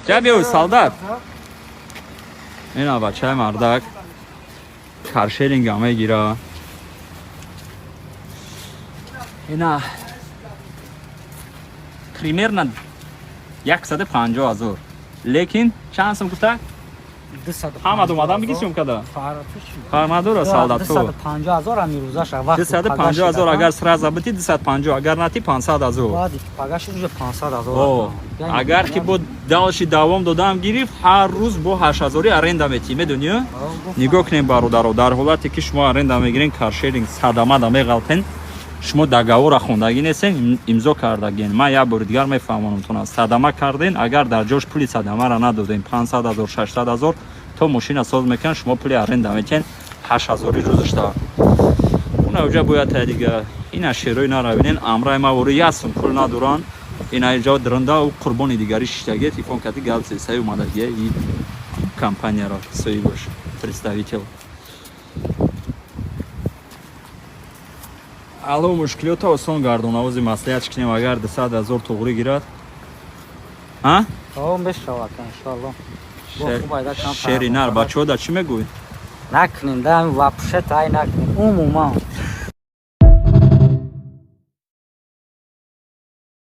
Ҷа биё, солдат. Ина бачаи мардак каршеринга мегира. Ина примерно 150 000, лекин чанд сум гуфта? Ҳамад омадан биги, съёмкада фарқ надора, солдато. 250 000 ами рӯзаша вақт. 250 000 агар сразу бити, 250, агар нати, 500 000. Баъди пагаши уже 500 000. О, агар ки бо дальше давом додам гирифт, ҳар рӯз бо 8000 аренда метӣ, медонӣ? Нигоҳ кунем, бародаро, дар ҳолате ки шумо аренда мегирен, каршеринг садамада меғалтен, шумо договора хондагӣ нестен, имзо кардагин. Ман як бори дигар мефаҳмонамтон: садама карден, агар дар ҷош пули садамара надодем, 500 000, 600 000, то мошина соз мекунанд, шумо пули аренда метиҳен 8000 рӯзашта. Уна уҷа бояд та дига ина шерои наравинен. Амраи ма вори як сум пул надоранд. Ина иҷо дрында у қурбони дигари шиштаги, телефон кати гап саи омадагия и компанияро соҳибаш, представитель. Алло, мушкилота осон гардон. Овози маслиҳат кунем, агар 200 000 туғрӣ гирад, а? Мешавад, иншоалло. Шери нар, бачаҳо да чӣ мегӯй? Накунем да, вообще тай накунем умуман.